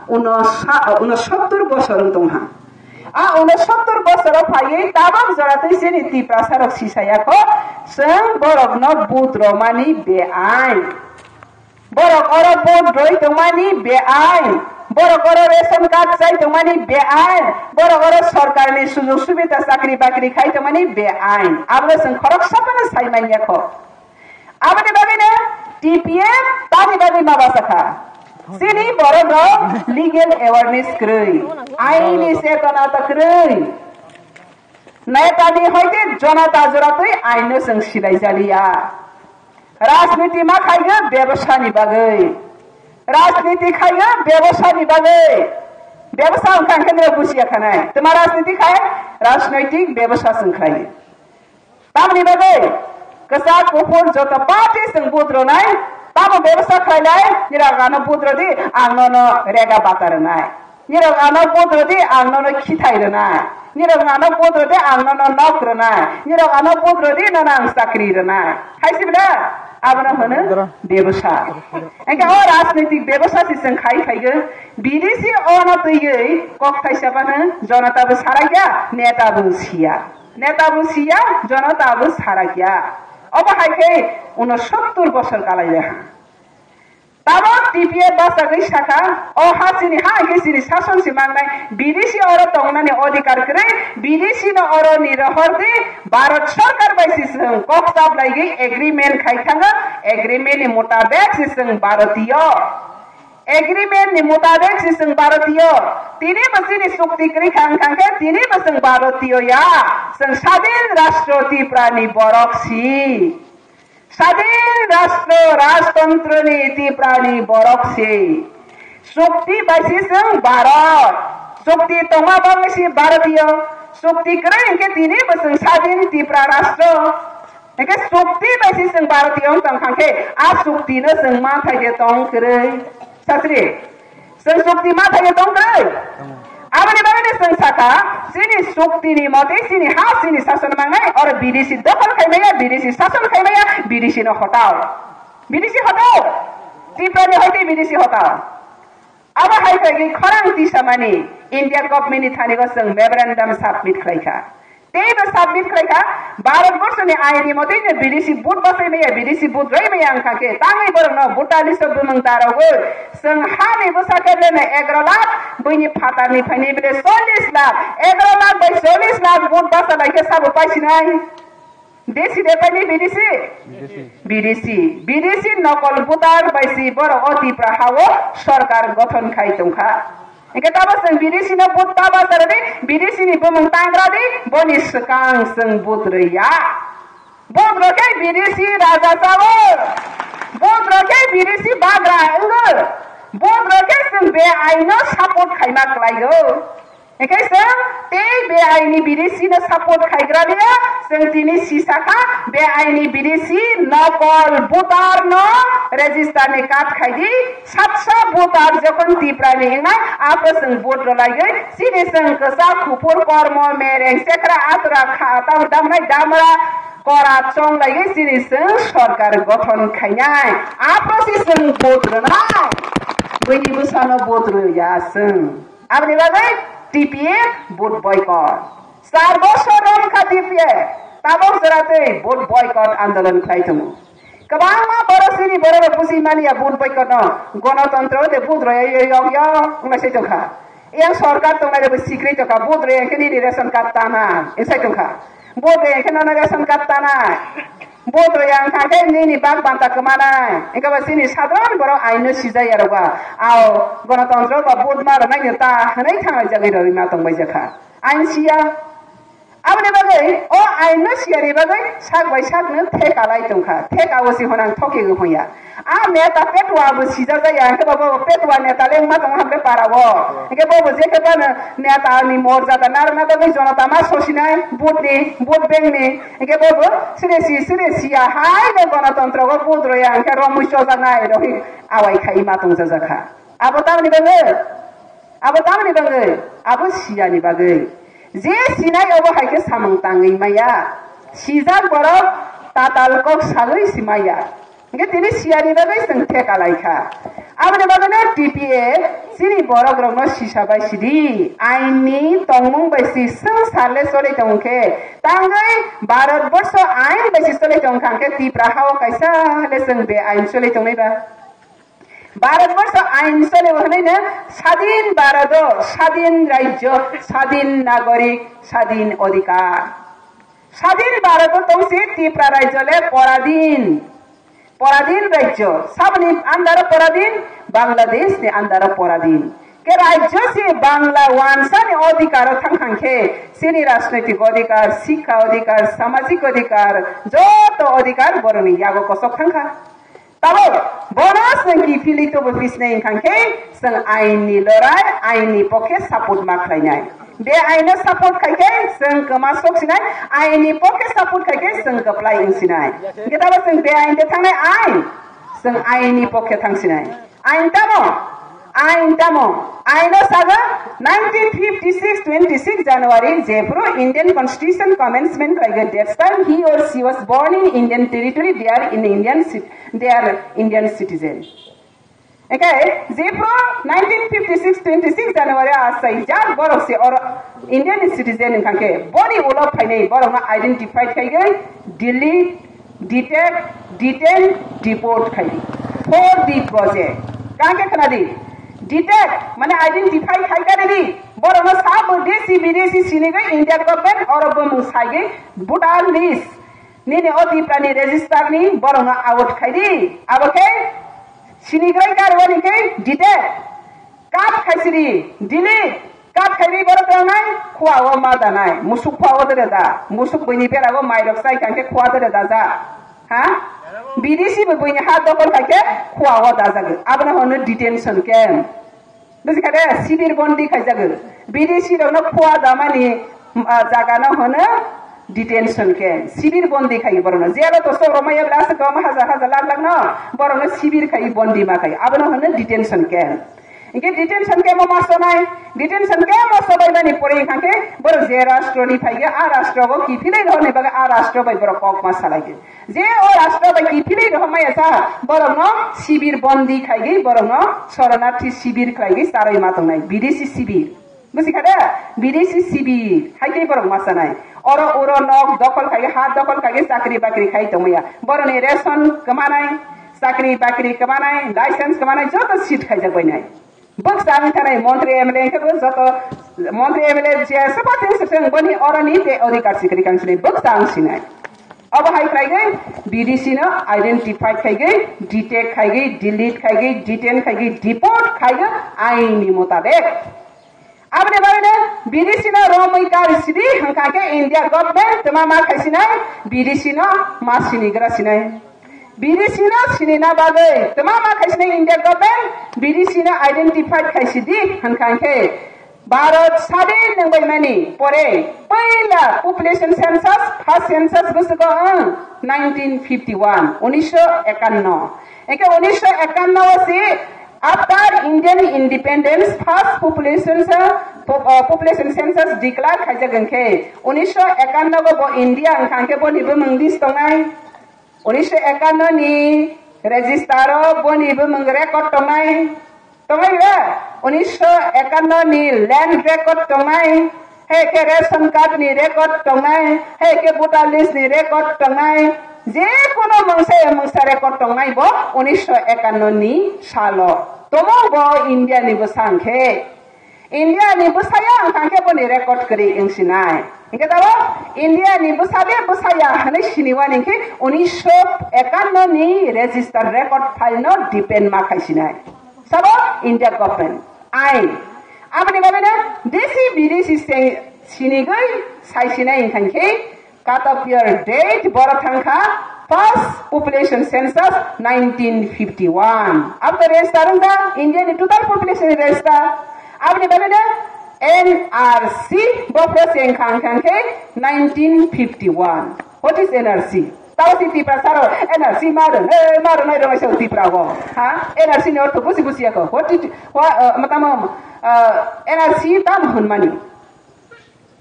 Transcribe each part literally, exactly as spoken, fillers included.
Uno sa-, uno sottur bosor wng tong ha. A uno sottur bosor o phaiwi tabok jora twi chini Tiprasa rok sisaya kho, chwng borok no vote romani beain. Borok oro vote roi tongmani beain. Borok oro ration card chai tongmani beain. Borok oro sorkar ni sujog subida chakri bakri khai tongmani beain. Abo no chwng khoroksa phano sai man ya kho. Aboni bagwi no T P F tani bagwi ma basa kha. Chini borok rok legal awareness kwrwi, aini chetona ta kwrwi. Neta ni hoite jonota jora twi aino chwng silai jaliya. Rajniti ma khaigo bebosani bagwi. Rajniti khaigo bebosani bagwi. Bebosa wngkha hwnkhe nw bujiya khanai. Tuma rajniti khai rajnoitik bebosa chwng khlai. Tamni bagwi kwchak kuphur joto party chwng vote rwnai, tamo bebasa khlainai, nirok ano vote rwdi, ang nono rega bata rwnai. Nirok ano vote rwdi, ang nono khithai rwnai. Nirok ano vote rwdi, ang nono nok rwnai. Nirok ano vote rwdi, nono ang chakri rwnai. Hai se bwle? Abono hwno bebasa. Engkhe o rajnitik bebasa se chwng khai phaigo. B D C ono twiwi kok thaisa phano jonota bo sarakya, neta bo siya. Neta bo siya, jonota bo sarakya. Obo hai khe unosottur bosor kalai le ha. Tabok T P F bachagwi sakha, o ha chini ha hai khe chini sason si mangnai, B D C oro tongnani odhikar kwrwi, B D C no oro ni rohor di, Bharat Sarkar bai si chwng kok chap laigwi agreement khai thango, agreement ni mutabek si chwng Bharatiyo. Agreement ni mutabek si chwng Bharatiyo, tini bo chini chukti kwrwi kha wngkha khe tini bo chwng Bharatiyo ya, chwng sadin rashtra Tripura ni borok si. Sadin rashtra, rajtantro ni Tripura ni borok si. Chukti bai si chwng Bharat, chukti tongma bagwi si Bharatiyo, chukti kwrwi hwnkhe tini bo chwng sadin Tripura rashtra. Hingke chukti bai si chwng Bharatiyo wng tong kha khe, a chukti no chwng ma thai de tong kwrwi. Sasri, chwng chukti ma thai de tong kwrwi. Aboni bagwi no chwng sakha, chini chukti ni mote chini ha chini sason mangnai, oro B D C dokhol khai maya, B D C sason khai maya, B D C no hotao. B D C hotao. Tripura ni hoite B D C hotao. Abo hai khe khorang tisamani India government ni thani o chwng memorandum submit khlai kha. Tei bo submit khlai kha, Bharat borso ni ain ni mote no B D C vote bachai maya, B D C vote roi maya wngkha khe, tangwi borok no voter list o bumung ta rogwi, chwng ha ni bwsa khe bele no egaro lakh, buini phatar ni phaini bele chollish lakh, egaro lakh bai chollish lakh vote bacha lai khe sabo paisinai. D C de paini B D C? B D C. B D C. B D C nokol voter bai si borok o Tripura ha o sorkar gothon khai tongkha. Hingke tabo chwng B D C no vote ta bachara di, B D C ni bumung tangra di, boni swkang chwng vote rwya. Vote rw khe B D C raja chao. Vote rw khe B D C bagra wngo. Vote rw khe chwng be aino support khaima kwlaio. Hingke chwng tei be aini B D C no support khaigra liya, chwng tini sisa kha, be aini B D C nokol voter no register ni card khai di, satsa voter jokhon Tripura ni wngnai, aphro chwng vote rw laigwi, chini chwng kwchak, kuphur, kormo, mereng, chekra, atura, kha, tam, damnai, damra, kora chong laigwi, chini chwng sorkar gothon khainai, aphro si chwng vote rwnai, buini bwsano vote rwya chwng. Aboni bagwi T P F vote boycott. Char bosor romkha T P F, tabok jora tei vote boycott andolon khlai tongo. Kwbangma borok chini borok rok buji mani ya vote boycott no. Gonotontro de vote roi yok yok wngma sai tongkha. Yang sorkar tongnai rok bo sikri tongkha, vote roi khe nini ration card tana, sai tongkha. Vote roi khe nono ration card tana. Vote roi ang kha khe nini bak banta kwmanai. Engkha ba chini sadron borok aino sijaya rok ba. Ao gonotontro ba vote ma rwnai no ta hwnwi thanglai jagwi roi ma tongbai jakha. Ain siya. Aboni bagwi o aino siyani bagwi sak bai sakno theka lai tongkha. Theka o si honang thoki go hoya. A neta petwa bo sijak jaya, hwnkhe bo, bo petwa neta le wngma tongo hamle para o. Hwnkhe bo, bo je khe bano neta ni morjada narwkna bagwi jonota ma sosinai, vote ni, vote bank ni. Hwnkhe bo, bo sire si, sire siya hai no gonotontro go vote roya, hwnkhe romwi chojaknai rohi awai khai ma tongjajakha. Abo tamni bagwi? Abo tamni bagwi? Abo siyani bagwi. Je sinai obo hai khe samung tangwi maya. Sijak borok tatal kok sagwi si maya. Hingke tini siyani bagwi chwng theka lai kha. Aboni bagwino T P A chini borok rokno sisa bai sidi, ain ni tongmung bai si swng sale choli tong khe, tangwi Bharat borsho ain bai si choli tong kha khe Tipra hao kaisa le chwng be ain choli tongnai ba. Bharat borsho ain choli bo hwnwi no sadin Bharat o sadin rajyo, sadin nagorik, sadin odhikar. Sadin Bharat o tong si Tipra rajyo le poradin. Poradin rajyo, saboni under o poradin, Bangladesh ni under o poradin. Ke rajyo si Bangla wansa ni odhikar o thang thang khe, chini rajnoitik odhikar, sikha odhikar, samajik odhikar, joto odhikar borok ni yago kosok thang kha. Tabo, bono chwng kiphilwi tubu pisnai wngkha khe, chwng ain ni lorai, ain ni pokhe support ma khlainai. Be aino support khai khe chwng kwma sok sinai, aini pokhe support khai khe chwng kwplai wng sinai. Hingke tabo chwng be ain de thangnai ain, chwng aini pokhe thang sinai. Ain tamo, ain tamo, aino saga nineteen fifty-six twenty-six January jephru Indian Constitution commencement khlai khe, that time he or she was born in Indian territory, they are in Indian cit-, they are Indian citizen. Ekai, jephru nineteen fifty-six twenty-six January asai jak borok se oro Indian citizen wngkha khe, boni ulo phainai borokno identify khai khe delete, detect, detain, deport khai di. Four D project. Kang khe khna di. Detect, mane identify khai kha di. Borokno sabo desi bidesi sinigwi India government oro bumung sai khe voter list. Nini o Tiprani register ni borokno out khai di. Abo khe sinigrai karwani khe detect. Cut khaisidi, delete. Cut khaidi borok tongnai, khua o ma danai. Musuk khua o dere da. Musuk buini bera o mai rok sai kha khe khua dere da ja. Ha? Bidesi bo buini ha dokol khai khe khua o da jagwi. Abono hono detention camp. Buji kha de, sibir bondi khai jagwi. Bidesi rokno khua damani, ah, jaga no hono detention camp. Sibir bondi khai borokno. Jail o to sok rok maya bla se koma hajar hajar lakh lakh no. Borokno sibir khai bondi ma khai. Abono hono detention camp. Hingke detention camp o ma sonai, detention camp o sobai mani pore hingkha khe borok je rastro ni phai khe a rastro o kiphilwi rohor ni bagwi a rastro bai borok kok ma salai khe. Je o rastro bai kiphilwi rohor maya sa borok no sibir bondi khai gwi borok no soronarthi sibir khlai gwi charwi ma tongnai bidesi sibir. Busi kha da? Bidesi sibir hai khe borok ma sanai. Oro uro nok dokol khai gwi ha dokol khai gwi chakri bakri khai tongmaya. Borok ni ration kwmanai, chakri bakri kwmanai, license kwmanai joto seat khaijak bainai. Bwkcha wng thanai montri M L A hwnkhe bo joto montri M L A je soba tei se chwng boni oroni tei odhikar sikri kang sinai bwkcha wng sinai. Obo hai khlai gwi B D C no identify khai gwi, detect khai gwi, delete khai gwi, detain khai gwi, deport khai gwi ain ni motabek. Aboni bagwi no B D C no romwi kari sidi hwnkha khe India government twma ma khai sinai B D C no ma sini gra sinai. B D C no sinina bagwi twma ma khai sinai India government B D C no identify khai sidi hwnkha khe Bharat sadin nangbai mani pore puila population census, first census bwswk ang nineteen fifty one, unisho ekanno. Eke unisho ekanno o si after Indian independence first population sa, pop-, uh, population census declare khaijak hwnkhe unisho ekanno go bo India wngkha hwnkhe boni bumung list tongnai. Unisho ekanno ni register o boni bumung record tongnai. Tongnai ba? Unisho ekanno ni land record tongnai. Hai khe ration card ni record tongnai. Hai khe voter list ni record tongnai. Je kono mungsa ya mungsa record tongnai bo unisho ekanno ni salo. Tomo bo India ni bwsa hwnkhe. India ni bwsaya wngkha khe boni record kwrwi wng sinai. Hingke tabo India ni bwsa de bwsaya hwnwi siniwani hwnkhe unisho ekanno ni register record file no depend ma khai sinai. Sabo India government ain. Aboni bagwi no desi bidesi se sinigwi sai sinai wngkha khe Cut off your date, borok thangkha first population census nineteen fifty one. After register wngkha India ni total population register. Aboni bagwi no N R C bo process wngkha, wngkha khe nineteen fifty one. What is N R C? Tao si Tipra saro N R C ma rwnai, ma rwnai rwnai se Tipra go. Ha? N R C ni ortho busi busi yakho. What did, what, uh, matamo, uh, N R C tam hwnmani.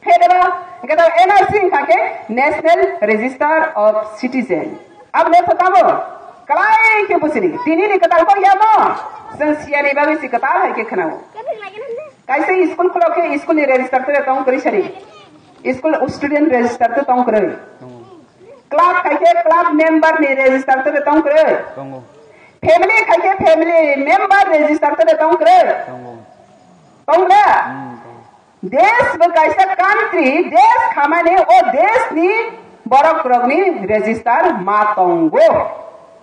Phedeba, hingke tabo N R C hingkha khe National Register of Citizen. Abo le tamo? Kwlai khe buchini. Tini ni kwtal kok yamo. Chwng siyani bagwi si kwtal hai khe khwnao. Kaisa school khulok khe school ni register tore tong kwrwi sari. School student register to tong kwrwi. Club khai khe club member ni register tore tong kwrwi. Tongo. Family khai khe family member register tore tong kwrwi. Tongo. Tong le? Hmm, tongo. Desh bo kaisa country, desh khamani o desh ni borok rokni register ma tongo.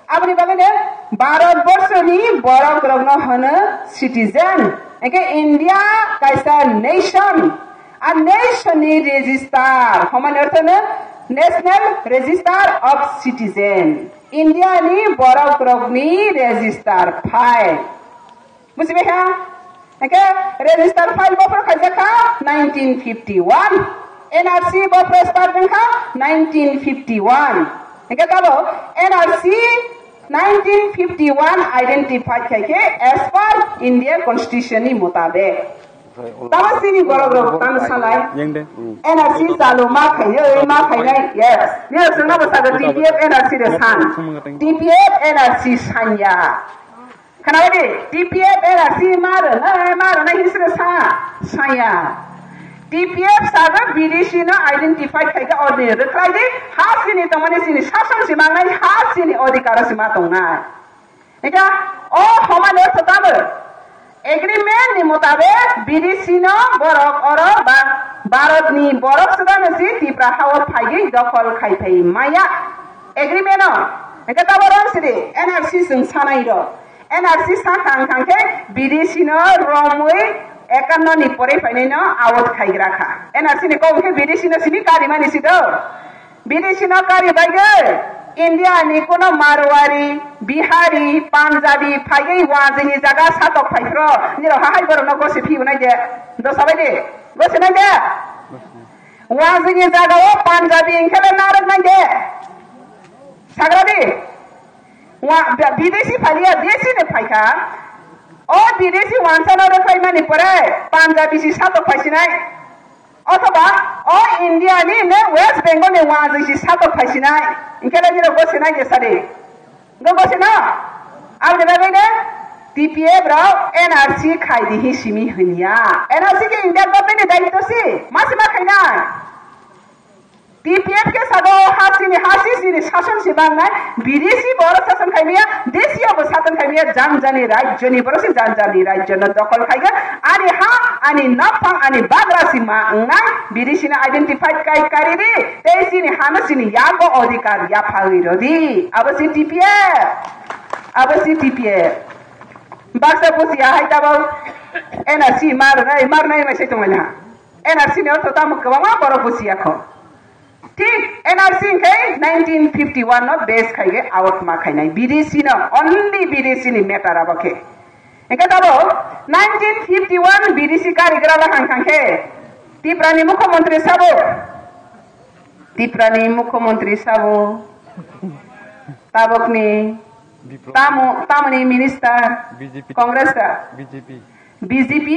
Aboni bagwi ne Bharat borso ni borok rokno hono citizen. Eke India kaisa nation, a nation ni register, homani ortho no National Register of Citizen. India ni borok rokni register file. Bujibai kha? Hingke register file bo phoro khaijak kha nineteen fifty one. N R C bo phoro start wng kha nineteen fifty one. Hingke tabo N R C nineteen fifty one identify khai khe as per India Constitution ni mutabek. Tamo sini borok rok tamo salai. Yang de. N R C chalo ma khainai, ma khainai. Yes. Ni sengna bo saga T P F N R C de san. T P F N R C sanya. Khana di, T P F N R C ma rwnai, ma rwnai hisre sa, saya. T P F saga B D C no identify khai khe orni rwkhlai di, ha sini tongmani sini sason si mangnai, ha sini odhikar si ma tongnai. Eka, o homani ortho tamo? Agreement ni mutabek B D C no borok oro ba Bharat ni borok sedano si Tipra hao phaigwi dokhol khai phai maya. Agreement no. Eka tabo rang sidi N R C sung sanai ro. N R C sakha wngkha khe B D C no romwi ekanno ni pore phainai no out khaigra kha. N R C ni kok khe B D C no simi karimani si do. B D C no kari bagwi India ni kuno Marwari, Bihari, Punjabi phaiwi wajini jaga satok phaiphro. Niro hahai borok no gosi phiu nai de. Dosa bai de. Gosi nai de. Wajini jaga o Punjabi ingkhele narok nai de. Sagra di. Wa, bidesi phaliya, desi ni phaikha. O bidesi wansa no rwkhlai mani pore Punjabi si satok phaisinai. Othoba o India ni ne West Bengal ni wansa si satok phaisinai. Inkhe le niro gosinai je sadi. Go gosina. Aboni bagwi ne T P F rok N R C khai di hi simi hwnya. N R C ke India government ni daityo si. Masi ma khainai. T P F ke sago hasini, hasi sini sason si bangnai, bidesi borok sason khaimiya, desiyo bo sason khaimiya, janjani rajyoni borok si janjani rajyono dokhol khaiga, ani ha, ani naphang, ani bagra si ma wngnai, bidesino identify kai karidi, tei sini hano sini yago odhikar yaphawi rodi, abo si T P F, abo si T P F. Baksa busi ahai tabok N R C marnai, marnai mai sai tongmani ha. N R C ni ortho tamo kwbangma borok busiya kho. Thik N R C hwnkhe nineteen fifty one no base khaigwi out ma khainai. Bidesi no, only bidesi ni matter abo khe. Hwnkhe tabo nineteen fifty one bidesi karigra la hang khe Tipra ni mukhyamantri sabo. Tipra ni mukhyamantri sabo. Tabokni Biplab. Tamo, tamoni minister B J P. Congress ka. B J P. B J P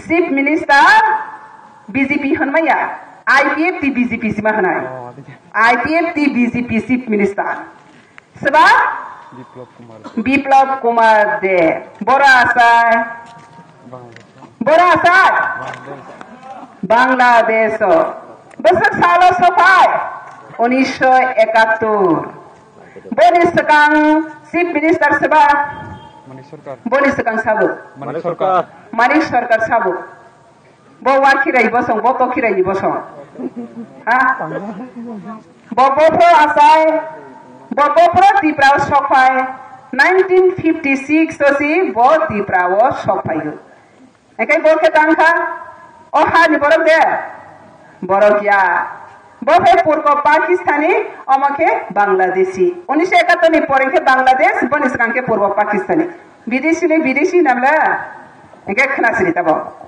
Chief Minister, B J P hwnmaya, I P F T B J P sima hwnai. Oh, I P F T B J P Chief Minister. Seba? Biplab Kumar. Biplab Kumar De. Bora asai. Bangladesh. Bora asai. Bangladesh. Bangladesh. Bwswk salo sophai? Unisho ekattur. Boni swkang Chief Minister seba? Manik Sarkar. Boni swkang sabo? Manik Sarkar. Manik Sarkar sabo. Bo wa khirai bosong, bo to khirai ni bosong. Ha? Bo bo pro asai, bo bo pro Tipra o sophai, nineteen fifty six o si bo Tipra o sophai. Ekai bo khe tang kha, o ha ni borok de? Borok ya. Bo khe purbo Pakistani, omo khe Bangladeshi. Unisho ekattor ni pore khe Bangladesh, boni swkang khe purbo Pakistani. Bidesi ni bidesi namla? Ekai khna siri tabo.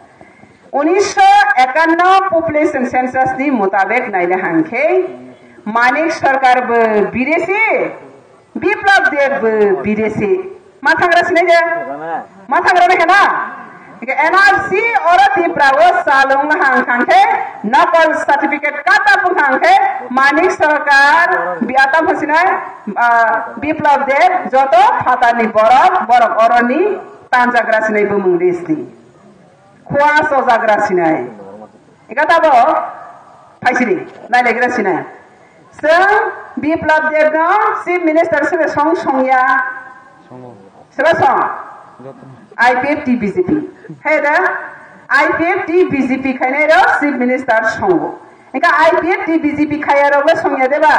Unisho ekanno population census ni mutabek naile hang khe Manik Sarkar bo bidesi, Biplab Deb bo bidesi. Mathangra sinai de? Mathangra de kana? N R C oro Tripura o salung hang hang khe, nokol certificate kata bung hang khe, Manik Sarkar, bi-, atam hasinai, ah, Biplab Deb, joto phatarni borok, borok oroni tanjagra sinai bumung list di. Khua sojagra sinai. Eka tabo phaisiri, nailegra sinai. Chwng Biplab Debno Chief Minister sebe song songya. Songo. Sebe song. Joto. I P F T B J P. Hai da? I P F T B J P khainai rok Chief Minister songo. Eka I P F T B J P khaya rok le songya deba?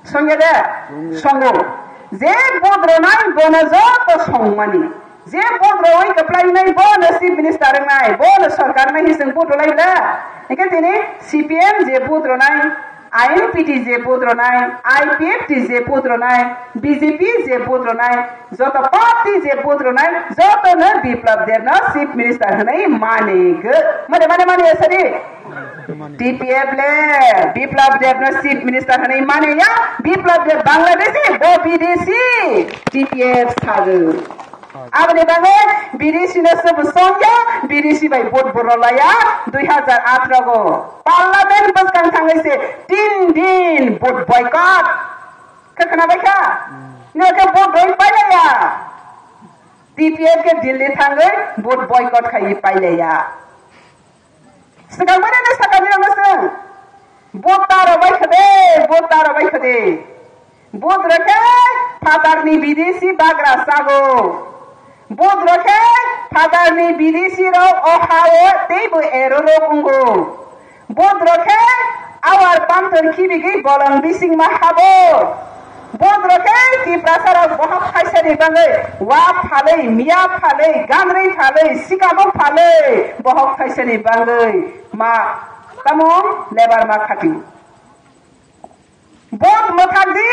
Songo. Songya de? Songo. Songo. Je vote rwnai bono joto songmani. Je vote rwi kwplainai bono Chief Minister wngnai, bono sorkar nai hising vote rwlai bla. Hingke tini C P M je vote rwnai, I N P T je vote rwnai, I P F T je vote rwnai, B J P je vote rwnai, joto party je vote rwnai, joto no Biplab Deb no Chief Minister hwnwi mani go. Mane, mane, mane, sari. T P F le Biplab Deb no Chief Minister hwnwi mani ya, Biplab Deb Bangladeshi, bo bideshi, T P F sago. Aboni bagwi bideshi no se bwsong ya, bideshi bai vote bo rwlaiya, dui hazar atharo go. Parliament bwskang thangwi se tin din vote boycott. Khe khwnabai kha? Nokhe vote rwi pailaiya. T P F khe Delhi thangwi vote boycott khaiwi pailaiya. Swkang bai nang sakani rok no swng. Vote ta rok bai khade, vote ta rok bai khade. Vote rok khe phatar ni bideshi bagra sago. Vote rok khe phatar ni bideshi rok o ha o tei bo ero rok wngo. Vote rok khe awar pamtor khibigwi bolong bising ma habo. Bodro khe Tiprasa rok bohok thaisani bagwi wa phalwi, miya phalwi, ganrwi phalwi, sikamo phalwi bohok thaisani bagwi ma tamo lebar ma khati. Vote mwthak di,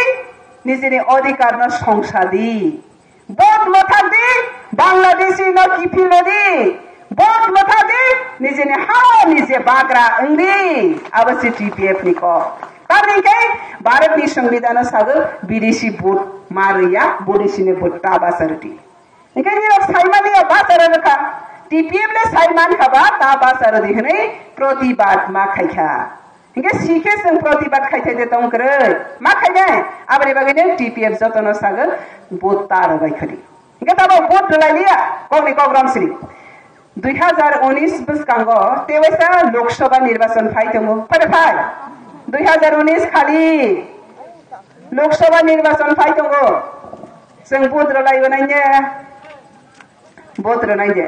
nijini odhikar no songsa di. Vote mwthak di, Bangladeshi no kiphilno di. Vote mwthak di, nijini ha o nije bagra wng di. Abo se T P F ni kok. Tamni khe Bharat ni Songbidan o sago bideshi vote ma rwya, bodeshini vote ta basa rwdi. Hingke nirok saimani o basa rwkha, T P F le saiman kha ba ta basa rwdi hwnwi protibad ma khaikha. Hingke sikhe chwng protibad khaithai de tong kwrwi. Ma khainai? Aboni bagwi no T P F jotono sago vote ta rwbai khadi. Hingke tabo vote rwlai liya, kokni kok rom siri. Dui hazar unis bwskango tewaisa Lok Sabha nirbachon phai tongo. Phai phai. Dui hazar unis khali Lok Sabha nirbachon phai tongo. Chwng vote rwlai wnai ne? Vote rwnai de.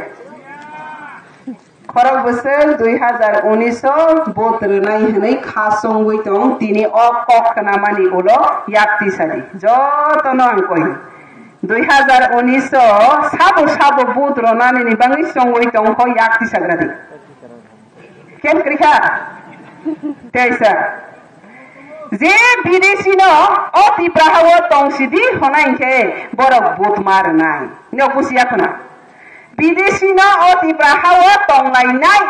Khorok bwswk dui hazar unis o vote rwnai hwnwi kha chongwi tong, tini o kok khnamani ulo yak tisadi. Jotono ang koi. Dui hazar unis o sabo sabo vote rwnani ni bagwi chongwi tong kho yak tisagradi. Ken kwrwi kha? Teisa. Je bideshi no o Tipra ha o tong sidi honai hinkhe borok vote ma rwnai. Nok busiya khuna. Bideshi no o Tipra ha o tong lainai.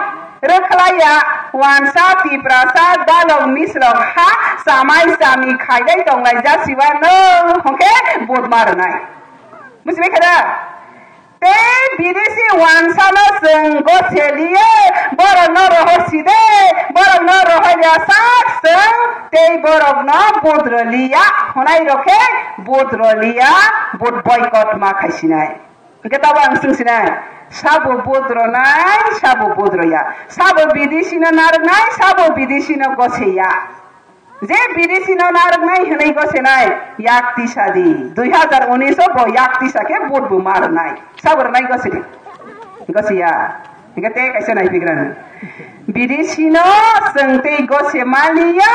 Rwkhlaiya wansa Tiprasa dalok mislok ha chamai chami khaidai tong lai jasiwa no honkhe vote ma rwnai. Busibai kha da? Tei bideshi wansano chwng goseliye, borokno rohor side, borokno rohor yasak chwng, tei borokno budro liya, honai rokhe budro liya, bud boycott ma khaisinai. Hingke tabo ang swngsinai, sabo budro nai, sabo budro ya, sabo bideshino narwknai, sabo bideshino goseya. Je bideshino narwknai hwnwi gosenai yak tisadi. Dui hazar unis o bo yak tisa khe vote bo ma rwnai. Sabo rwnai gosedi? Goseya. Hingke tei kaisa naipigrani. Bideshino chwng tei gose maliya.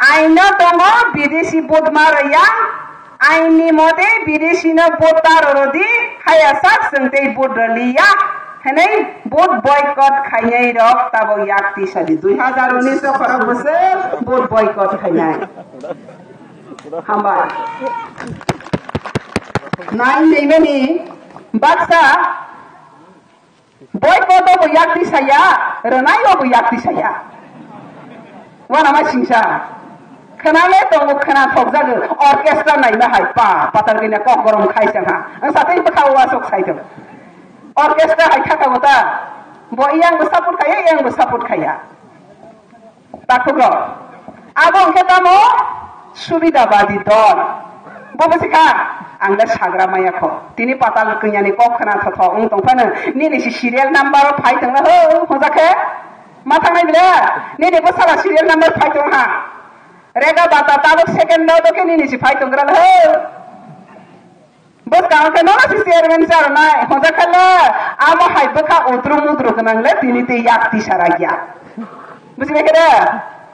Aino tongo bideshi vote ma rwya. Aini mote bideshino vote ta rwrwdi, haya sak chwng tei vote rwliya hwnwi vote boycott khainai rok tabok yak tisadi. Dui hazar unis o khorok bwswk vote boycott khainai. Hambai. Nai neimani baksa Boycott o bo yak tisaya, rwnai o bo yak tisaya. Wana ma singsa. Khwnale tongo, khwna thokjago, orchestra naima hai pa, patal gina kok gorom khaisa ha. Ang satei bwkha o asok sai tongo. Orchestra hai kha kha bo ta. Bo iyang bo support khaya, iyang bo support khaya. Takhuk rok. Abo hwnkhe tamo subidabadi dol. Bo bwswkha ang le sagra maya kho. Tini patal kanya ni kok khna thotho wng tong phano nini si serial number o phai tong la ho hoja khe. Ma thangnai bile. Nini bo sala serial number phai tong ha. Rega bata tabuk second no do khe nini si phai tong gra la ho. Bwskang khe nono si chairman cha rwnai, hoja khala amo hai bwkha utru mutru gwnang le tini tei yak tisa ragya. Buji bai khe de?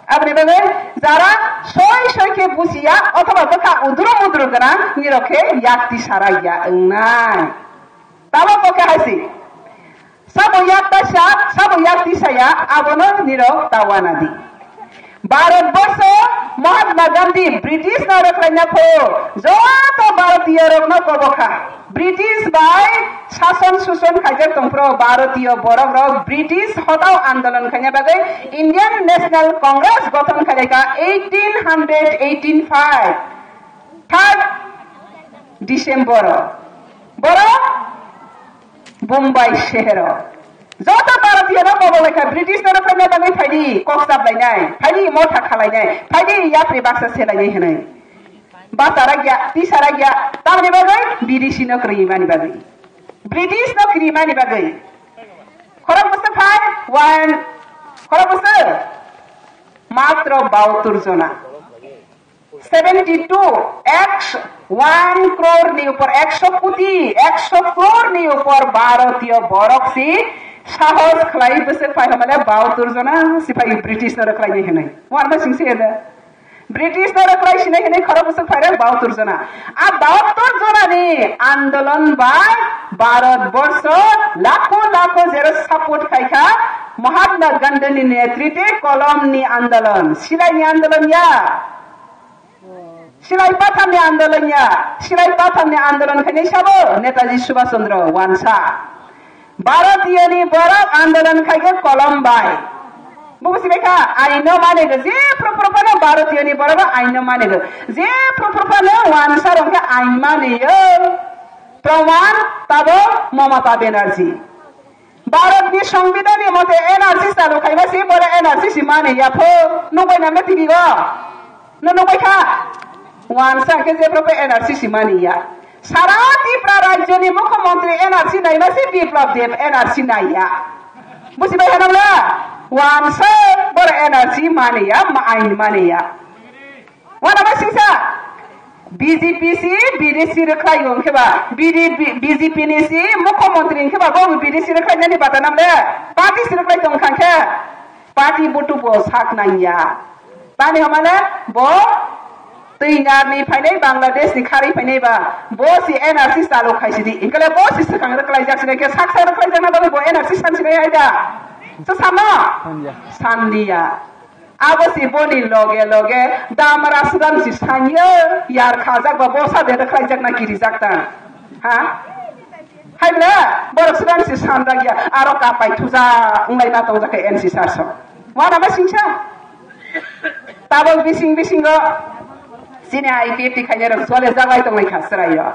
Aboni bagwi jara soi soi khe bujiya othoba bwkha utru mutru gwnang nirok khe yak tisa ragya wngnai. Tamo bo khe hai si. Sabo yak ta sa, sabo yak tisa ya, abono nirok ta wana di. Bharat borsho Mahatma Gandhi British no rwkhlaina pho joto Bharatiyo rokno kobokha. British bai sason suson khaijak tongphro Bharatiyo borok rok British hotao andolon khaina bagwi Indian National Congress gothon khaijaka eighteen hundred eighteen five. Third December o. Borok Bombay shehero. Joto Bharatiyo no kobo lekha British no rwkhlaina bagwi phaidi kok chap lainai, phaidi motha khalainai, phaidi yapri baksa selainai hinwi. Basa ragya, tisa ragya, tamni bagwi bidesi no kwrwi mani bagwi. British no kwrwi mani bagwi. Khorok bwswk phai, one, khorok bwswk? Matro bauttur jona. Seventy two x one crore ni upor, ekso koti, ekso crore ni upor Bharatiyo borok si sahos khlai bwswk phai hamale bauttur jona si phai British no rwkhlai ni hinwi. Wan ma sing se da. British no rwkhlai sinai hinwi khorok bwswk phai rok bauttur jona. A bauttur jona ni andolon bai Bharat borsho lakho lakho jero support khai kha Mahatma Gandhi ni netritwe kolom ni andolon, silai ni andolon ya. Silai pathar ni andolon ya, silai pathar ni andolon khainai sabo Netaji Subhash Chandra wansa. Bharatiyo ni borok andolon khai khe kolom bai. Bo bujibai kha, ain no mane go, je phuru phuru phano Bharatiyo ni borok ain no mane go, je phuru phuru phano wansa rok khe ain mane yo. Proman tabo Mamata Banerjee. Bharatni Songbidanni mote N R C chalu khaima se bole N R C si mani ya pho. Nukbai na me T V go? No nukbai kha? Wansa khe jephru N R C si mani ya. Sara Tripura rajyoni mukhyamantri N R C naima se Biplab Deb N R C nai ya. Bujibai hwnam le? Wansa bole N R C mani ya, ma ain mani ya. Wana ba singsa? B J P si bidesi rwkhlai wng khe ba, B D P, B J P ni si mukhyamantri wng khe ba, bo bidesi rwkhlai nani bata nam le? Party si rwkhlai tong kha khe, party butu bo sak nang ya. Tani hamale bo Twingar ni phainai, Bangladesh ni kharwi phainai ba, bo si N R C chalu khai sidi. Inkale bo si swkang rwkhlai jak sinai khe, sak sak rwkhlai jak na bagwi bo N R C san sinai ai da? Sa sanno? San ya. San liya. Abo si boni loge loge damra sudan si sanyo, yar khajak ba bosa de khlai jak na kiri jak ta. Ha? Hai bla, borok sudan si sandak ya, aro kapai thuja, nglai na tong jak N C sar so. Wana ma singsa? Tabok bising bisingo sini I P F T khaina rok sole jaglai tong lai kha srai yo.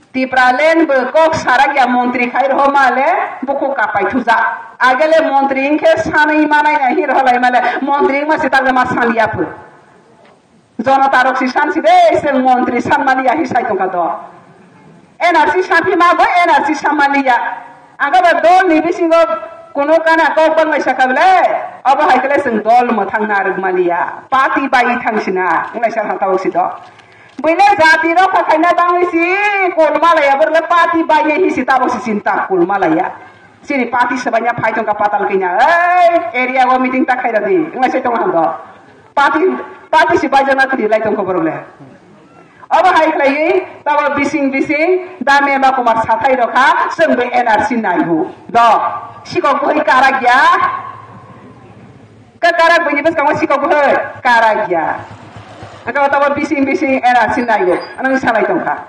Tipraland bo kok sarak ya montri khai rohoma le bukhuk kapai thuja. Agele montri hinkhe sanwi manai na hi roholaima le montri wngma se takle ma sanliya phu. Jonota rok si sansi de, se montri sanmaliya hi sai tongkha do. N R C sanphima bo N R C sanmaliya. Ang ba dol ni bisingo kuno kana kok bang lai sakha bele, abo hai kele seng dol mo thang na rwk maliya. Party bai thang sina, nglai sa thang tawk si do. Buile jati rok kha khaina bangwi si kol malaya, borle party bainai hi si tabo si sinta kol malaya. Sini party sebanya phai tongka patal kenya. Ei, area o meeting ta khaira di. Ngai sai tong hando. Party, party si baijana kri lai tongko borok le. Obo hai khlai tabo bising bising dame ma kumar sathai rokha, seng be N R C naihu. Do, sikok boi karak ya. Ka karak bini bwskango sikok bwhai karak ya. Aka tabo bising bising N R C naiyo. Anang salai tongkha.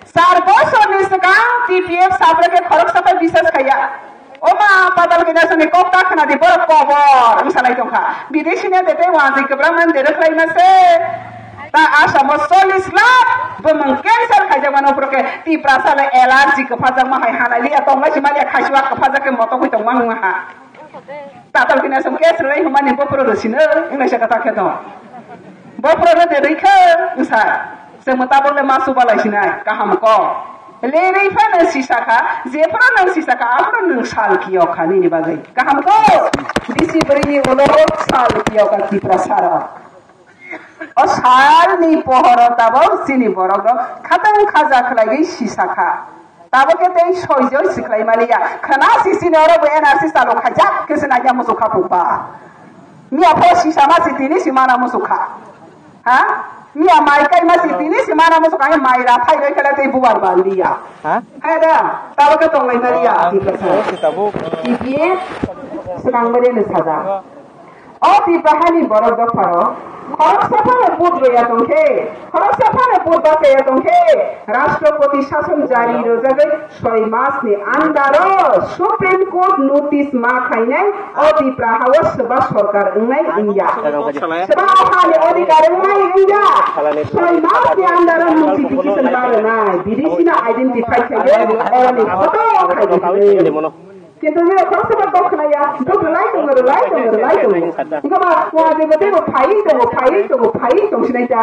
Sar bosorni swkang T P F sabrokhe khoroksa bai bisas khaiya. O ma, patal kina sani kok ta khna di, borok kobor wng salai tongkha. Bidesi ne de tei wansi kwbra man de rwkhlai ma se. Ta Assam o chollish lakh bumung cancer khaijak mano, puro khe Tiprasa le allergy kwphajakma hai hanai liya, tonglai si maliya, khaisiwa kwphajak khe motok hui tongma wngma ha. Tatal kini asam case rwlai hwnmani bo puro rw sino, wnglaisa kwtal khe tong. Bo puro rw de rwi khe wngsa. Chwng tabok le ma chubalai sinai, kaham kok. Le rwi phano sisa kha, je phano nang sisa kha, aphano nwng sal kiyok kha nini bagwi. Kaham kok. Bisi bwrwini ulo sal kiyok kha Tiprasa rok. O salni pohoro tabok chini borok rok khatang khaja khlaigwi sisa kha. Tabok khe tei soijoi siklai maliya. Khna sisini oro bo N R C chalo khaijak khe se naikha muchuk kha phukba. Miya pho sisa ma si tini si mana muchuk kha. Ha? Miya mai kai ma si tini si mana muchuk kha, mai ra thai roi khala tei bubar bal liya. Ha? Hai da, tabok khe tonglai maliya. Ah, Tiprasa. Oh, si tabuk. T P F swkang bari ni saja. O Tiprahani borok dopharo khoroksa phano vote rwya tongkhe, khoroksa phano vote bachaya tongkhe, Rashtrapati shason jari rwjagwi soi masni andaro Supreme Court notice ma khainai o Tiprahao swba sorkar wngnai wngya. Swba o hani odhikar wngnai wngya. Soi masni andaro notification barwnai, bidisino identify khainai, oroni photo khainai. Kintu nini khoroksa ba kok khna ya, bo rwlai tongo, rwlai tongo, rwlai tongo. Wngkha ba, wa je bo teibo phai tongo, phai tongo, phai tong sinai ta.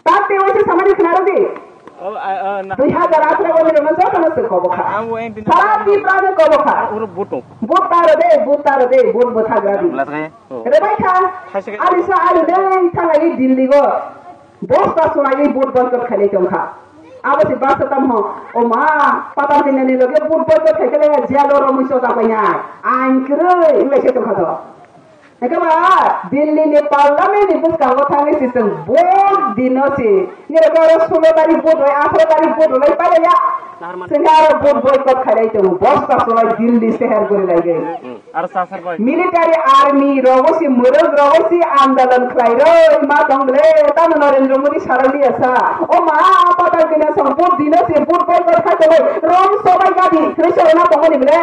Ta te waisa samani khna rw di. Oh, ah, ah, na. Dui hazar atharo ni rwma joto no se kobo kha. Ang wo engtin. Sara Tripura ni kobo kha. Uro buto. But ta rw de, but ta rw de, but bo thagra di. Las kaya. Oh. Rwbai kha. Khasi kaya. Ari sa ari de, thangai Delhi go. Bosta sunai but boycott khainai tong kha. Abo si basa tam ho. O ma, patal kanya ni loge but boycott khai kele jail ro mui soja kanya. Ain kwrwi, wngbai se tong kha to. Eke ba, Delhi ni parliament ni bwskango thangwi si chwng vote dino si. Nirok aro sulo tarikh vote rwlai, atharo tarikh vote rwlai pailaiya. Chwng aro vote boycott khailai tongo. Bosta sulai Delhi seher gori lai gwi. Military army rogo si, mwrwk rogo si andolon khlai roi ma tong le. Tamo Narendra Modi sarak liya sa. O ma, patal kanya song vote dino si, vote boycott khai tongo. Rom sobai gadi, hwnwi sa rwna tongmani ble.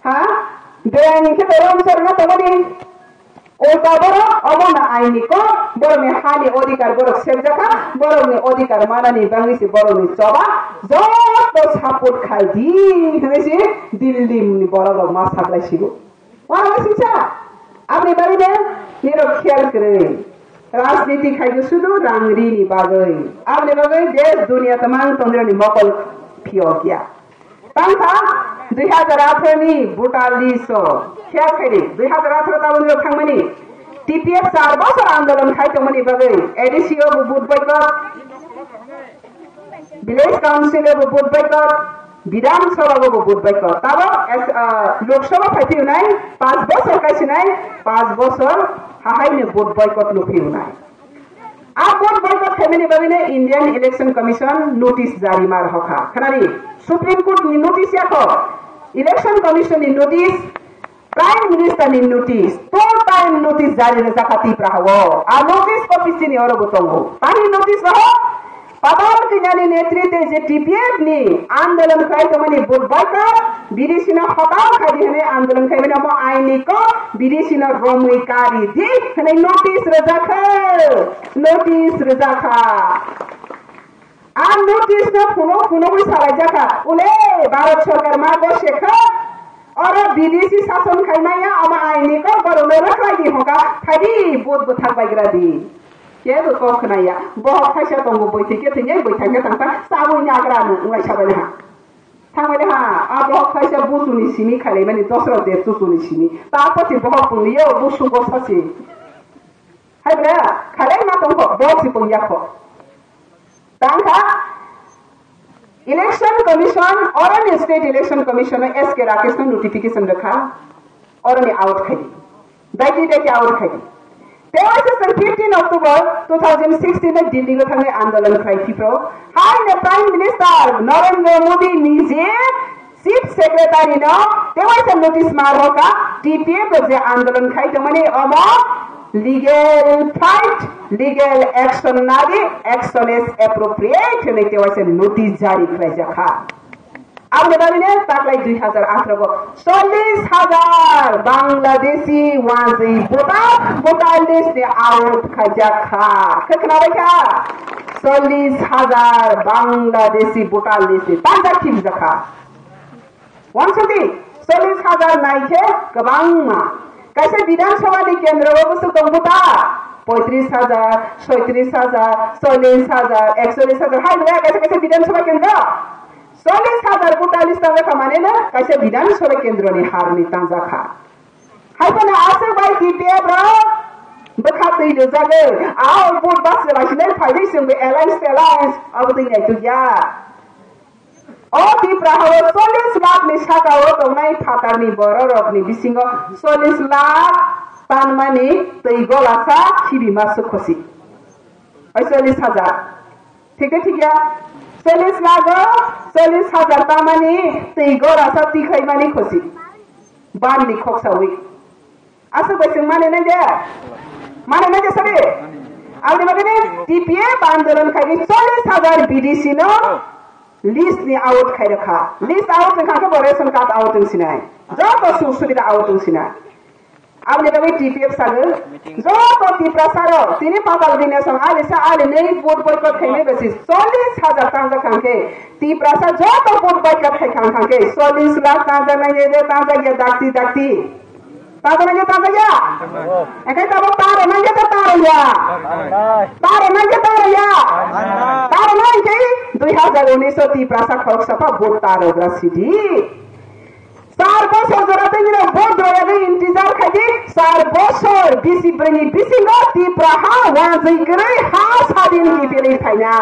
Ha? Beng khe to rom sorna tongmani. Ulta borok omo no aini kok, borok ni hani odhikar borok sekjakha, borok ni odhikar manani bangwi se borok ni choba joto support khai di hwnwi se Delhi ni borok rok ma saklai sigo. Wano singsa, aboni bagwi de nirok khiyal kwrwi. Rajniti khai sudu rang rini bagwi. Aboni bagwi desh duniya tamang tongrani mokol phiyokya. Tangkha dui hazar atharo ni voter list o. Khiyal khaidi, dui hazar atharo taboni rok thangmani. T P F char bosor andolon khai tongmani bagwi. A D C o bo vote boycott. Village Council o bo vote boycott. Bidhan Sabha o bo vote boycott. Tabo es-, ah, Lok Sabha phai phiyunai, panch bosor kaisinai, panch bosor hahaini vote boycott no phiyunai. A vote boycott khaimani bagwino Indian Election Commission notice jari mar hokha. Khanari, Supreme Court ni notice yakho, Election Commission ni notice, Prime Minister ni notice, two time notice jari rwjakha Tipra hao. A notice copy chini oro bo tongo. Tani notice roho, Patal Kanyani netrite je T P F ni andolon khlai tongmani vote boycott, B D C no hotal khai di hwnwi andolon khaimani omo aini kok B D C no romwi kari di hwnwi notice rwjakha, notice rwjakha. A notice no phuno phunogwi salaijakha, ule Bharat Sarkar ma bo sekha, oro B D C sason khaimaya omo aini kok borokno rwkhlai di hoka, phaidi vote bwthak baigra di. Kebo kok khwnaya, bohok khaisa tongo boitwi khe thwinai boithang khe thangsa, chabwi nagra no wnglaisa bai ha. Thangmani ha, a bohok kaisa buchuni simi khailaimani dosra de chuchuni simi. Ta pati bohok pungni yo busu go sasi. Hai bra, khalai ma tongkho, bohok si pung yakho. Tangkha, Election Commission, oroni State Election Commission o S K Rakesh no notification rwkha. Oroni out khai di. Daiti daiti out khai di. Tewaisa chwng fifteen October two thousand sixteen no Delhi o thangwi andolon khlai phipro. Haino Prime Minister Narendra Modi nije Chief Secretary no tewaisa notice ma rokha T P F rok je andolon khai tongmani omo legal fight, legal action nadi, action is appropriate hwnwi tewaisa notice jari khlaijakha. Aboni bagwino taklai dui hazar atharo bo chollish hazar Bangladeshi wanjwi buta buta list ni out khaijak kha. Khe khnabai kha? Chollish hazar Bangladeshi buta list ni tanjak khibijak kha. Wansukdi, chollish hazar nai khe kwbangma. Kaisa Bidhan Sabha ni kendro o bwswk tong buta? Poitris hazar, soitris hazar, chollish hazar, ekchollish hazar, hai belai kaisa kaisa Bidhan Sabha kendro. Chollish hazar buta list tangjak kha mane no kaisa Bidhan Sabha kendro ni har ni tangjak kha. Hai phano aswk bai T P F rok bwkha twi rwjagwi, a vote bus rwlaisinai phaidi chwngbo alliance alliance abo twi naitukya. O Tipra hao chollish lakh ni saka o tongnai phatar ni borok rok ni bisingo chollish lakh tanmani twi golasa khibi ma sukhosi. Oi chollish hazar. Thik de thik ya? Chollish lakh o chollish hazar tanmani twi golasa tikhaimani khosi. Ban ni khoksawi. Aswk bai chwng mane nai de? Mane nai de sari? Aboni bagwi ni T P F andolon khai di chollish hazar B D C no list ni out khai rokha. List out wngkha khe bo ration card out wng sinai. Joto suk subida out wng sinai. Aboni bagwi T P F sago. Joto Tiprasa rok tini patal bini song ali sa ali nei vote boycott khainai besi chollish hazar tangjak kha khe Tiprasa joto vote boycott khai kha khe chollish lakh tangjak nai de tangjak ya dakti dakti. Tabo nangya tabo ya. Ekai tabo taro nangya ta taro ya. Taro nangya taro ya. Taro nangya dui hazar unis o Tiprasa khorok sapa vote taro gra sidi. Sar bosor jora tengina vote roya ni intizar khaji. Sar bosor bisi brini bisi no Tipra ha wajai kere ha sadin ki pili thanya.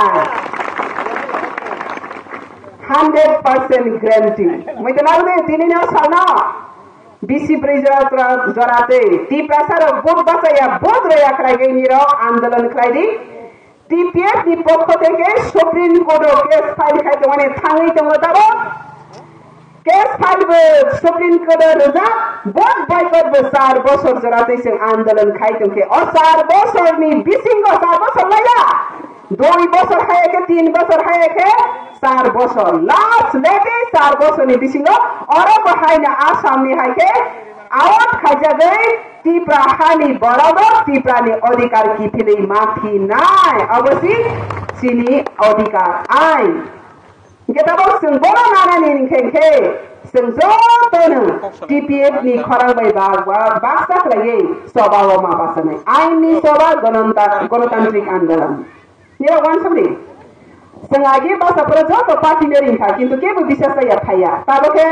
Hundred percent guarantee. Mui tenal de tini no sana. Bisi brwi jora jora tei Tiprasa rok vote bachaya vote roya khlai gwi nirok andolon khlai di. T P F ni pokho theke Supreme Court o case file khai tongmani thangwi tongo tabok. Case file bo Supreme Court o rwjak vote boycott bo char bosor jora tei chwng andolon khai tongkhe o char bosor ni bisingo char bosor laya. Dui bosor hai khe, tin bosor hai khe, char bosor. Last late char bosor ni bisingo oro bo hai na Assam ni hai khe out khaijagwi Tipra hani borok Tipra ni odhikar kiphilwi ma phi nai. Obo si chini odhikar ain. Hingke tabok chwng bono nanani hingkhe hingkhe chwng jotono T P F ni khorang bai bak-, bak-, baksa khlaiwi choba o ma basanai. Ain ni choba gononta-, gonotantrik andolon. Nirok wansukdi. Chwng agi basa phoro joto party ni ringkha, kintu kebo bisas ya phaiya. Tabok khe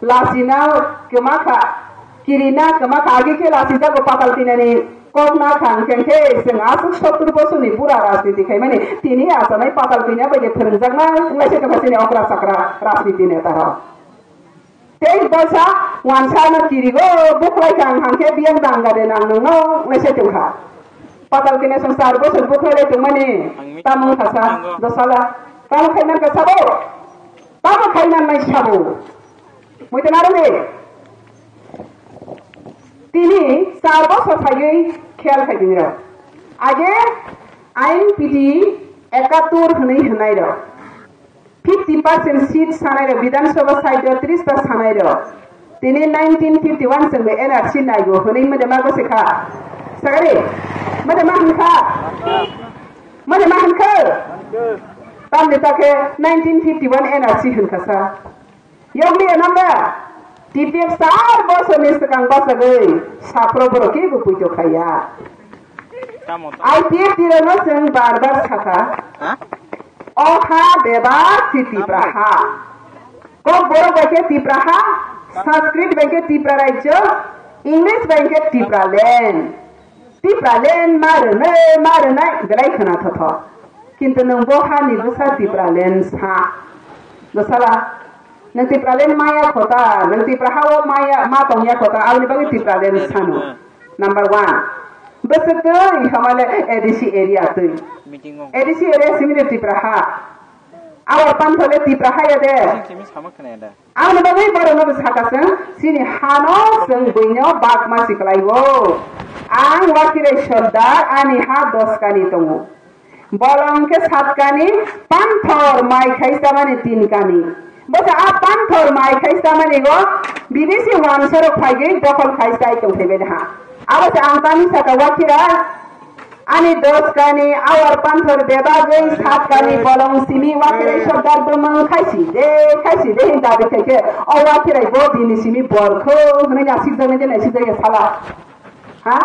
lasina kwma kha, kirina kwma kha, agi khe lasijago patal tinani kok na kha, hingkhe hingkhe chwng aswk sottur bosorni bura rajniti khaimani, tini achanai patal tinia bai khe phwrwngjakna wnglaisa kwpha chini okra chakra rajniti neta rok. Tei bwsa wansa no kirigo, buklai kha ang hangkhe biyang danga de nang nangno wnglaisa tongkha. Patal kine song sar bosor buklai lai tongmani, tamo wngkha sa, dosala, tamo khai man kha sabo, tamo khai man mai sabo. Mui tena rwdi. Tini sar bosor phaiwi khel khai tini rok. Age ain piti ekatur hwnwi hwnai rok. Fifty percent seat sanai rok, Bidhan Sabha side o tris ta sanai rok. Tini nineteen fifty one chwng N R C naigo hwnwi mode ma gosi kha. Sagari, mode ma hwn kha. Mode ma hwn kha. Tamni ta khe nineteen fifty one N R C hwn kha sa. Yogli enamra. T P F sar bosor ni swkang bachagwi saphro borok kebo puito khaiya. Tamo, tamo. I P F T rokno chwng bar bar sakha. Ha? O ha bebak si Tipra ha. Kokborok bai khe Tipra ha, Sanskrit bai khe Tipra rajyo, English bai khe Tipra land. Tipra land ma rwnai, ma rwnai, belai khwna thotho. Kintu nwng bo hani bwsa Tipra land sa. Bwsala, nwng Tipra land maya khota, nwng Tipra ha o maya, ma tongya khota, aboni bagwi Tipra land sano. Number one. Bwswk twi, hamale A D C area twi. Meeting o. A D C area simi de Tipra ha. Abo panthole Tipra ha ya de. Simi sama khna ya da. Ang ni bagwi borok no bwsa ka chwng, chini hano chwng buino bakma si kwlai o. Ang Wakirai Sordar, ani ha dos kani tongo. Bolong khe sat kani, panthor mai khai chamani tin kani. Bo se a panthor mai khai samani go, bini si wansa rok phai gwi dokhol khai sai tong thai bai ha. Abo se ang tani saka wakira, ani dos kani awar panthor bebagwi sat kani bolong simi wakira sordar bumung khai si de, khai si de hin dabi khai khe, o wakira bo bini simi bor kho, hwnwi nasik jani de nasik jani sala. Ha?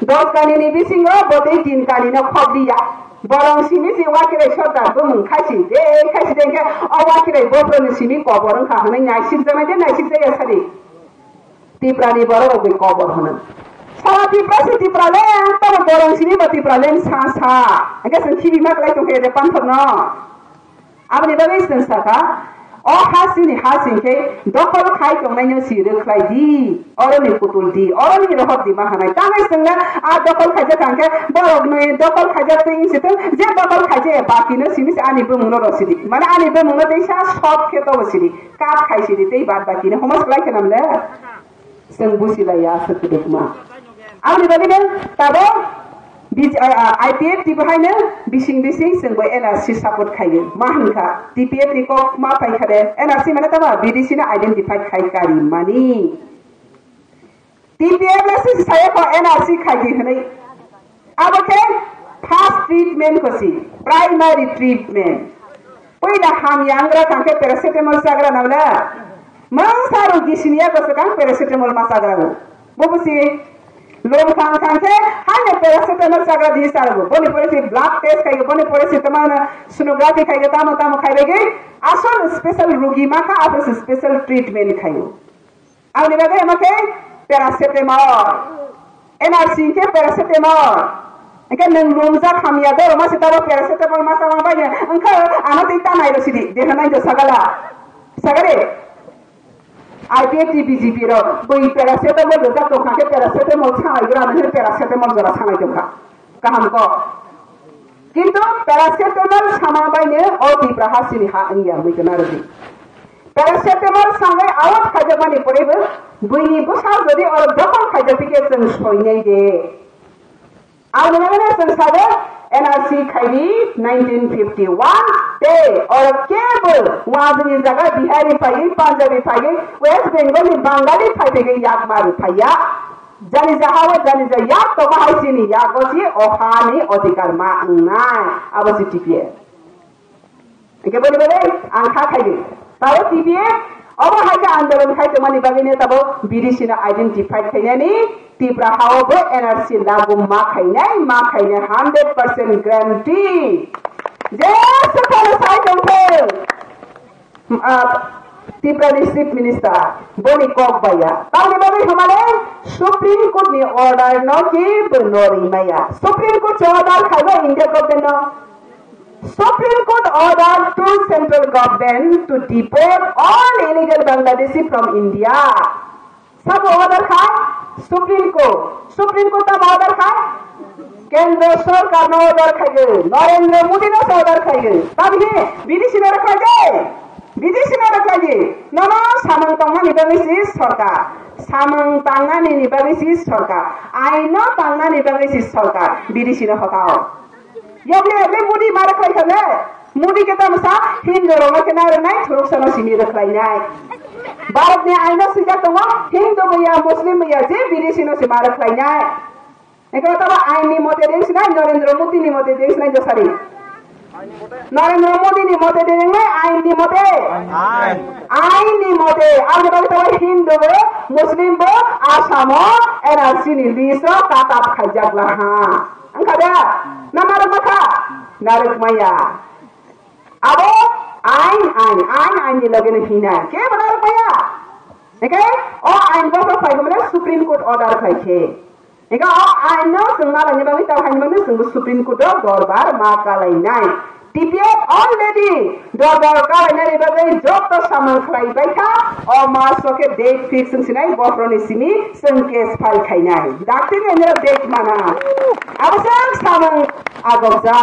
Dos kani ni bisingo bo tei tin kani no khok di ya. Borong simi si wakirai sordar bumung khai si de, khai si de khe o wakirai bophro ni simi kobor wngkha hwnwi naisik jana de naisik jaya sadi. Tipra ni borok rok bai kobor hwno. Sara Tipra si Tipra le, tamo borong simi bo Tipra le sa sa. Hwnkhe chwng khibi ma klai tong khe de panthor no. Aboni bagwi chwng sakha, o ha chini ha sing khe dokhol khai tongnaino si rwkhlai di, oroni kutul di, oroni rohor di ma hanai. Tangwi chwngno a dokhol khaijak kha hwnkhe borokni dokhol khaijak twi wng si thung, je dokhol khaijak ya bakino simi se ani bumungno rw si di. Mane ani bumungno teisa sop khe tobo si di, kat khai si di, tei bad bakino homo swlai khe nam le. Chwng busi lai ya aswk kwdwkma. Aboni bagwi no tabok B J, ah, ah, I P F T bo haino bising bising chwng bo N R C support khaio. Ma hwn kha, T P F ni kok ma phai kha de, N R C mane tamo B D C no identify khai kari mani. T P F le se saya kho N R C khai di hwnwi. Abo khe first treatment kho si, primary treatment. Puila hamya wng gra kha khe paracetamol chagra nang le. Mangsa rok gisini ya ko swkang paracetamol ma chagra bo. Bo bo si lom khang khang khe haino paracetamol chagra di sar bo. Boni pore si blood test khai, boni pore si tamo na sonography khai, tamo tamo khai bai ge. Asol special rugi ma kha, abo si special treatment khai. Aboni bagwi omo khe paracetamol. N R C khe paracetamol. Hwnkhe nwng lumjak hamya do, rwma se tabo paracetamol masa wng bai ya. Wngkha ano tei ta nai rw sidi, deha nai do sagala. Sagale. I P F T B J P rok bui paracetamol rwjak tong kha khe paracetamol sanai gra nang paracetamol jora sanai tong kha. Kaham kok. Kintu paracetamol sama baine o Tipra ha sini ha wngya mui kana rwdi. Paracetamol sangai awat khajakmani porebo buini bwsa jodi oro dokhol khaijak tike chwng soinai de. Aboni bagwino chwng sago N R C khaidi nineteen fifty-one tei oro kebo wajwini jaga Bihari phaiwi, Punjabi phaiwi, West Bengal ni Bangali phaiwi yakma rwphaiya. Jani jahao jani ja yak tongma hai chini yago si o hani odhikar ma wngnai, abo si T P F. Hingke boni bagwi ang kha khaidi. Tabo T P F obo hai khe andolon khai tongmani bagwino tabo B D C no identify khainani Tipra hao bo N R C lagu ma khainai, ma khainai hundred percent guarantee. Jesu phano sai tongthung. Ah, Tipra ni Chief Minister boni kok baiya. Tamni bagwi hamale Supreme Court ni order no kebo no rimaya. Supreme Court se order khaibo India government no. Supreme Court order to central government to deport all illegal Bangladeshi from India. Sabo order khai? Supreme Court. Supreme Court tamo order khai? Kendra Sorkar no order khai. Narendra Modi no order khai. Tamo hi? B D C no order khai de? B D C no order khai. Nono samung tongmani bagwi si sorkar. Samung tangnani ni bagwi si sorkar. Aino tangnani bagwi si sorkar. B D C no hotao. Yokle yokle Modi ma rwkhlai thangwi. Modi khe tamo sa Hindu rokno khe narwknai, thuruk sano simi rwkhlainai. Bharat ni aino swijak tongo, Hindu bo ya, Muslim bo ya, je B D C no se ma rwkhlainai. Ekhe tamo ain ni mote deng sinai, Narendra Modi ni mote deng sinai dosari. Narendra Modi ni mote deng nai, ain ni mote. Ain ni mote. Aboni bagwi tamo Hindu bo, Muslim bo, Assam o N R C ni list o cut off khaijak la ha. Wngkha da? Na narwk ma kha? Narwk maya. Abo ain, ain, ain, ain ni loge no hinai. Kebo narwk maya. Hingke o ain bo phai gumle Supreme Court order khai khe. Hingke o ain no chwng malai ni bagwi ta hai ni bagwi chwng Supreme Court o dorbar ma kalai nai. T P F already dorbar kalai nai bagwi joto samung khlai bai kha. O mas o khe date fix wng sinai bokhorok ni simi chwng case file khai nai. Dakti ni date mana. Abo chwng samung agok ja.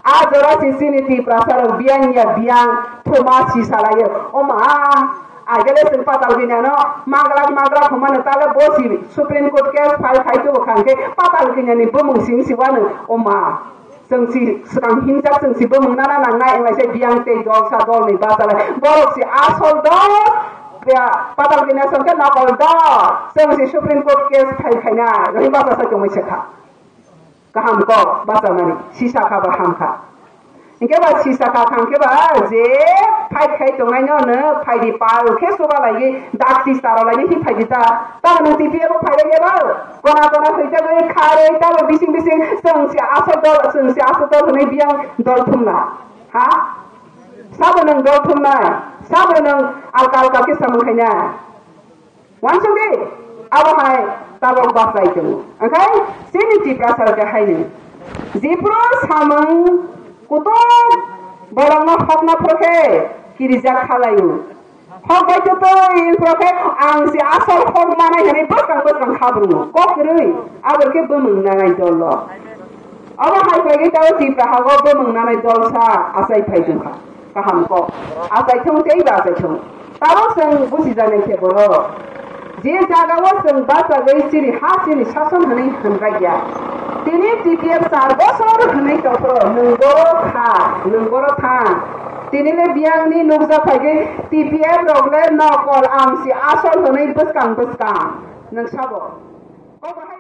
A jora si chini Tiprasa rok biyang ya biyang thoma si salayo. O ma, agele chwng patal gini ano, maglak maglak homa no tale bo si Supreme Court case file khai tubo khan khe patal gini ni bumung sing si wano. O ma, Chwng si swkang himjak, chwng si bwmwng nana nangnai, wnglaise biyang tei dol sa dol ni bachalai. Borok si asol dol, ya, patal bini asol khe nokol dol. Chwng si Supreme Court case file khaina, rohi bacha sai tongwi se kha. Kaham kok, bachamani, sisa kha ba ham kha. Hinkhe ba sisa kha thang khe ba je fight khai tongnai no no phaidi pal khe soba lai, dak si saro lai hi phaidi ta. Ta no T P F o phai lai ba. Kona kona hoi ta goi khare ta bo bising bising chwng si asol dol, chwng si asol dol hwnwi biyang dol thumna. Ha? Sabo nwng dol thumnai, sabo nwng alka alka khe samung khainai. Wansuk di, abo hai tabok bachai tongo. Onkhe chini Tiprasa khe haino. Jephru samung kutung bolongno hokna phuru khe kirijak kha laio. Hok bai twi twi phuru khe ang se asol hok manai hwnwi bwskang bwskang kha bwrwngo. Kok kwrwi, abo khe bwmwng nanai dolo. Obo hai phaigwi tabo Tipra hago bwmwng nanai dolsa achai phai tongkha. Kaham kok. Achai thung tei ba achai thung. Tabok chwng buchijaknai khe borok. Je jagao chwng bachagwi chini ha chini sason hwnwi hwnjakya. Tini T P F char bosor hwnwi tongphuru nwng boro kha, nwng boro thang. Tini le biyangni nukjak phaigwi T P F rok le nokol, ang si asol hwnwi bwskang bwskang. Nwng sabo. Obo hai